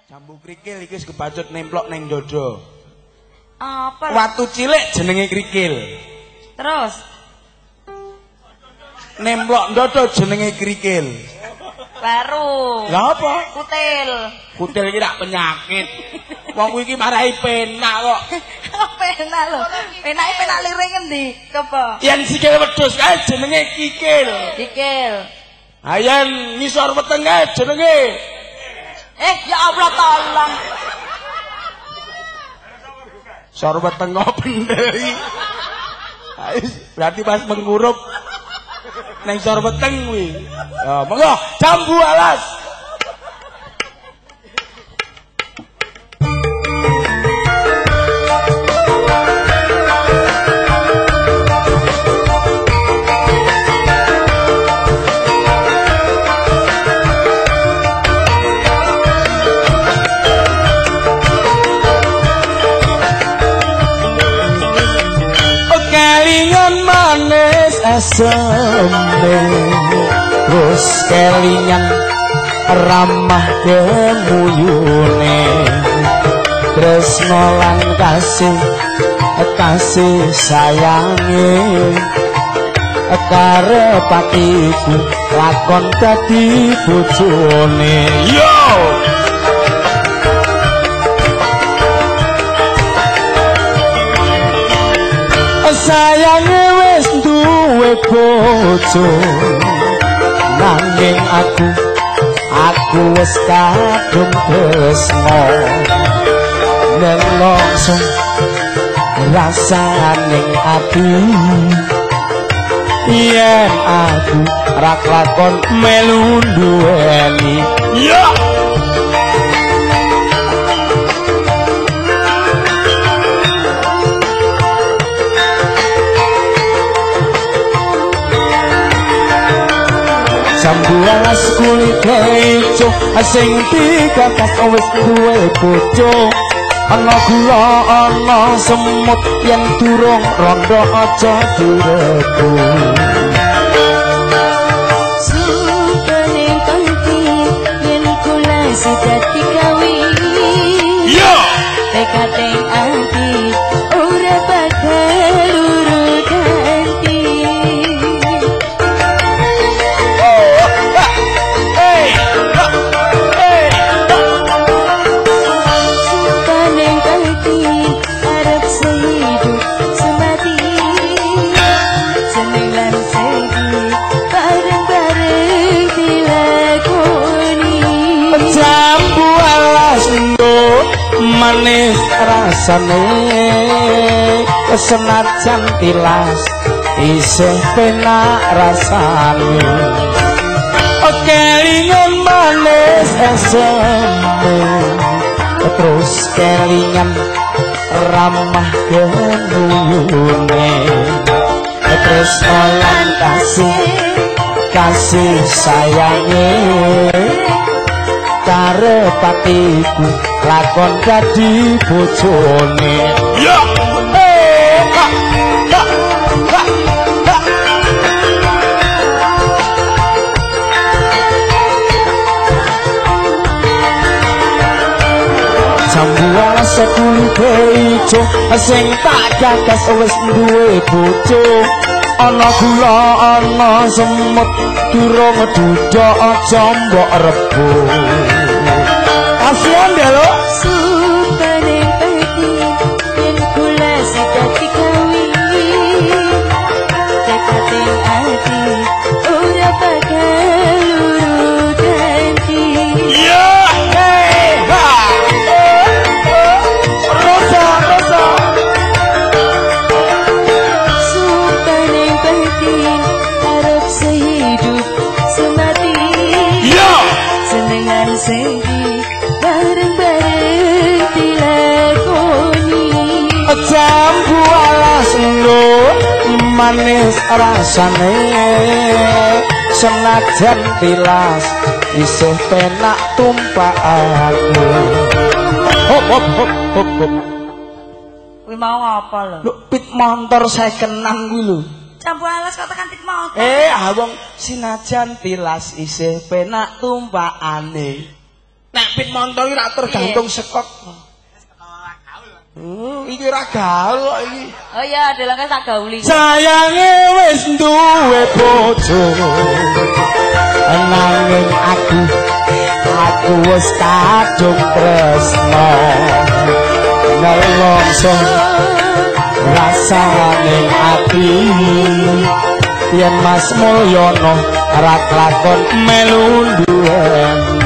Jambu krikil iki wis kebacut nemplok ning dodo. Apa? Watu cilik jenenge krikil. Terus nemplok dodo jenenge krikil. Baru. Lah apa? Kutil. Kutil iki rak penyakit. Wong kuwi iki marahi penak kok. Penak lho. Penake penak liring ngendi? Coba. Yen sikil wedhus kae jenenge kikil. Kikil. Ha yen ngisor weteng kae jenenge ya Allah tolong. Sor weteng kok bener iki. Berarti pas menguruk neng sor weteng kuwi. Ya monggo jambu alas. Eseme terus kelingan ramah gemuyune tresno lan kasih kasih sayange karep atiku lakon dadi bojone. Yo sayange wis duwe bojo nanging aku wis kadung tresno nelongso rasane ati yen aku ra kelakon melu nduweni. Yo jambu alas kulite ijo sing digagas wis duwe bojo ana gula ana semut yen durung rondo aja direbut. Supene kanthi yen kula sedati kawin. Yo tekate ati ora bakal luru ganti. Manis rasane senajan tilas isih penak rasane kelingan manis eseme terus kelingan ramah gemuyune tresno lan kasih kasih sayange karep atiku lakon dadi bojone. Yo ha ha ha ha. Jambu alas kulite ijo sing tak gagas wis duwe bojo ana gula ana semut durung duda aja mbok rebut. Kasihan deh lo. Supane pati yen kula sedati kawin tekate ati ora bakal luru ganti. Yo hey ha rosa rosa. Supane pati arep sehidup semati. Yo senengan sedih bareng-bareng dilakoni. Jambu alas lho manis rasane senajan tilas isih penak tumpakane. Hop hop hop hop hop. Kuwi mau apa lho? Lho pit montor sekenan kuwi lho. Jambu alas kok tekan pit motor. Wong sinajan tilas isih penak tumpakane. Nek pit monto iki ra tergantung sekok. Iki ra gaul kok iki. Oh iya, delenge tak gauli. Sayange wis duwe bojo. Nanging aku wis kadung tresno. Nelongso rasane ati yen Mas Mulyono ra klakon melu duweni.